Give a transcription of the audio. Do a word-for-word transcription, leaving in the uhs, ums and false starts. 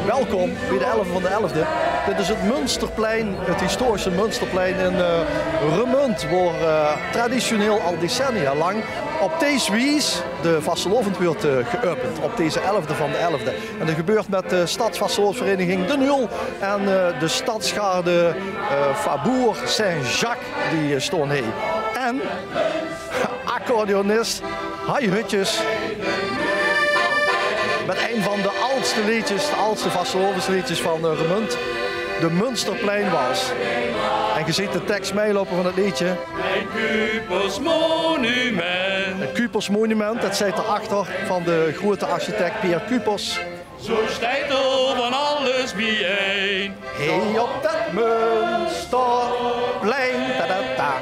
Welkom bie de elfde van de elfde. Dit is het Munsterplein, het historische Munsterplein in eh, Remunj, wo eh, traditioneel al decennia lang op deze wies de vastelaovend wuurt eh, geopend, op deze elfde van de elfde. En det gebeurt met de stadsvastelaovesvereniging De Nul en eh, de stadsgarde eh, Faubourg Saint-Jacques, die eh, stoon hie. En accordeonist Hai Hutjes. Met ein van de aldste leedjes, de aldste vastelaovesleedjes van eh, Remunj. De Munsterpleinwals. En ge zeet de teks meiloupe van het leedje. Ein Cupers-monument. Het Cupers-monument, det zeet d'r achter van de groete architect Pierre Cupers. Zo steit al van alles biejein. Hie op det Munsterplein. Ta, ta, ta.